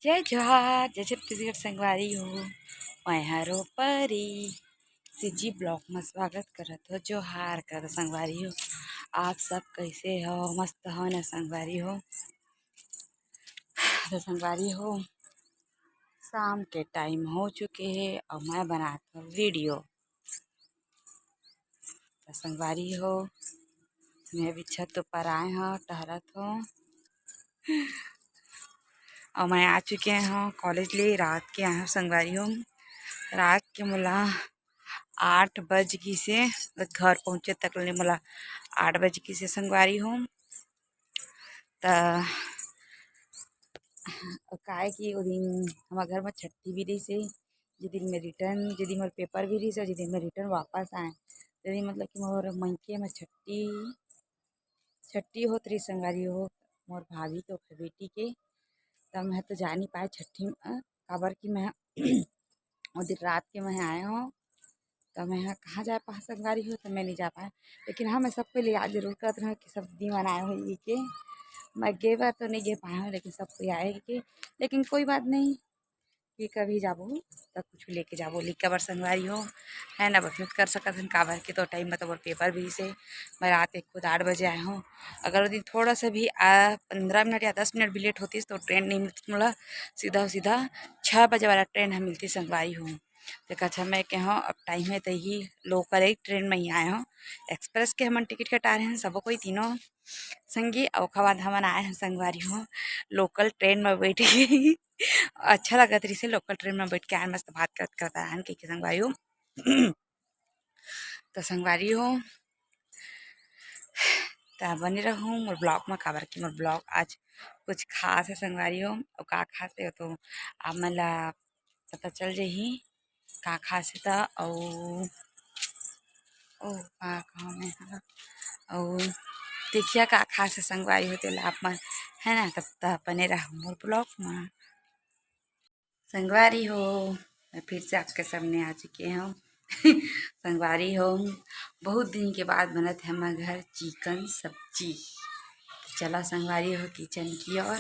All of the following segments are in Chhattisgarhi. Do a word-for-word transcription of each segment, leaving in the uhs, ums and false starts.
जय जोहार, जय छत्तीसगढ़ संगवारी हो। मैं हरो परी, सीजी ब्लॉग में स्वागत करत हो। जोहार कर संगवारी हो, आप सब कैसे हो? मस्त हो ना संगवारी हो? तो संगवारी हो, शाम के टाइम हो चुके हे और मैं बनात हो वीडियो। तो संगवारी हो, मैं अभी छत ऊपर आए हो, टहरत हो। और मैं आ चुके हो कॉलेज ले, रात के आए हो संगवारी हो। रात के मोला आठ बज गिसे, घर पहुँचे तक ले मोला आठ बज गिसे संगवारी हो। त काय कि ओ दिन हमर घर में छट्ठी भी रहिसे, जे दिन मैं रिटर्न, जे दिन मोर पेपर भी रहिसे, जे दिन मैं रिटर्न वापस आए, ते दिन मतलब कि मोर मइके में छट्ठी, छट्ठी होत रहिस संगवारी हो, मोर भाभी के ओखर बेटी के। त मैं तो जा नहीं पाए छट्ठी में, काबर कि मैं ओ दिन रात के मैं आए हो, त मैं ह कहाँ जा पाए संगवारी हो, त मैं नहीं जा पाए। लेकिन हाँ, मैं सबको ले याद जरूर करत रहूँ कि सब दिन मन आए हो ये के। मैं गे बार तो नहीं गे पाए हो, लेकिन सब कोई आए के। लेकिन कोई बात नहीं, कि कभी जाबो त कुछ लेके जाबो, लिक्का बर संगवारी हो, है ना? बस कर सकत हन, काबर के तो टाइम मतलब मोर पेपर भी से, मैं रात एक खुद आठ बजे आए हूँ। अगर वो दिन थोड़ा सा भी आ, पंद्रह मिनट या दस मिनट भी लेट होतीस तो ट्रेन नहीं मिलती मोला, सीधा सीधा छः बजे वाला ट्रेन हम मिलती संगवारी हो। देखा अच्छा, मैं कहे हूँ अब टाइम है, तो ही लोकल एक ट्रेन में ही आए हूँ। एक्सप्रेस के हमन टिकट कटा रहे हैं सबो कोई तीनों संगी, अउ ओखर बाद हमन आए हैं संगवारी हो लोकल ट्रेन में बैठ के। अच्छा लगत रहिसे लोकल ट्रेन में बैठ के आए, मस्त बात करत करत आए हैं कहिके संगवारी हो। तो संगवारी हो, त बने रहूँ मोर ब्लॉग में, काबर कि मोर ब्लॉग आज कुछ खास है संगवारी हो। अउ का खास है, वो तो आप मन ला पता चल जाही का खास है। त अउ ओ का कहूँ मैं हा, अउ देखिया का खास है संगवारी हो, तेला आप मन, है ना? तब त बने रहू मोर ब्लॉग में। संगवारी हो, मैं फिर से आपके सामने आ चुके हूँ। संगवारी हो, बहुत दिन के बाद बनत है हमर घर चिकन सब्जी। तो चला संगवारी हो किचन की ओर।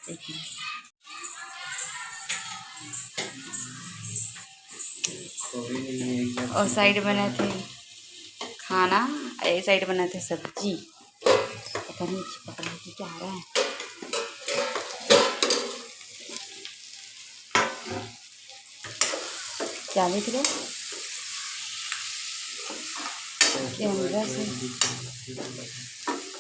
एक मिनट। ओ साइड बनत हे खाना, ए साइड बनत हे सब्जी। पता नहीं चिपक रहा है कि क्या आ रहा है। क्या देख रहे हो? कैमरा से,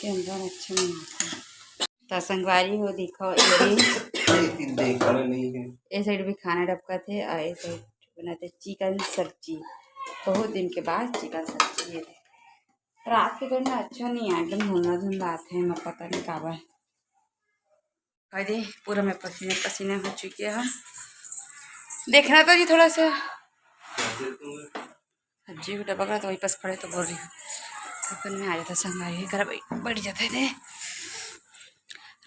कैमरा में अच्छा नहीं आता। त संगवारी हो, देखो, ये भी लेकिन देखना नहीं है। ये साइड भी खाना डबकत हे और ये साइड बनाते चिकन सब्जी। बहुत दिन के बाद चिकन सब्जी है। रात के टाइम ना अच्छा नहीं है, एकदम धुंधला धुंधला आते हैं, मैं पता नहीं काबर। अरे पूरा मैं पसीने पसीने हो चुके हैं। देखना तो जी थोड़ा सा। सब्जी को डबक रहा तो वहीं पास खड़े तो बोल रही हूँ। अपन में आ जाता संगवारी, घर बैठ, बैठ जाते थे।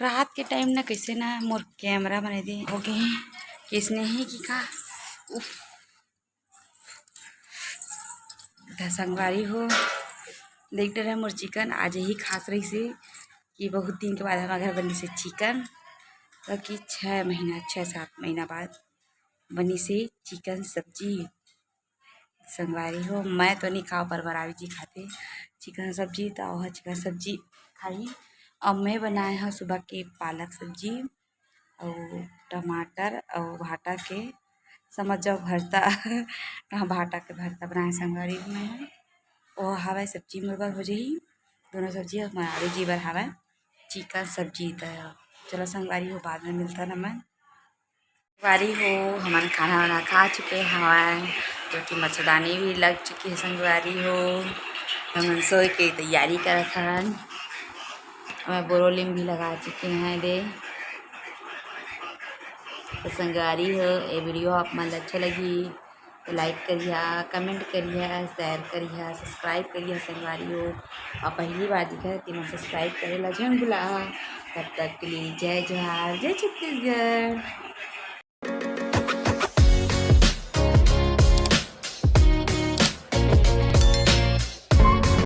रात के टाइम ना कैसे ना मोर कैमरा बने दे हो गए किसने ही की का। उफ। त संगवारी हो, देख डरे मोर चिकन आज ही खास रहिसे कि बहुत दिन के बाद हमारे घर बनिसे चिकन, तो कि छः महीना, छः सात महीना बाद बनिसे चिकन सब्जी। संगवारी हो, मैं तो नहीं खाओ, पर बराबर जी खाते चिकन सब्जी, तो वह चिकन सब्जी खाई। अब मैं बनाए हूँ सुबह के पालक सब्जी अउ टमाटर अउ भाटा के, समझ जाओ भरता। हाँ, भाटा के भरता बनाए संगवारी हो मैं। वो हवय सब्जी मोर बर हो जाही, दोनों सब्जी अउ मरारू जी बर हवय चिकन सब्जी। त चलो संगवारी हो, बाद में मिलता ना मैं। संगवारी हो, हमन खाना वाना खा चुके हवन, जो कि मच्छरदानी भी लग चुकी है संगवारी हो। हमन सोए के तैयारी करत हन। मैं बोरोलिम भी लगा चुके हैं दे। तो संगवारी हो, ये वीडियो आप मन ल अच्छा लगी तो लाइक करिहा, कमेंट करिहा, शेयर करिहा, सब्सक्राइब करिहा संगवारी हो। और पहली बार दिखा है, तेमन सब्सक्राइब करे ला झन भुलाहा। तब तक के लिए जय जोहार, जय छत्तीसगढ़।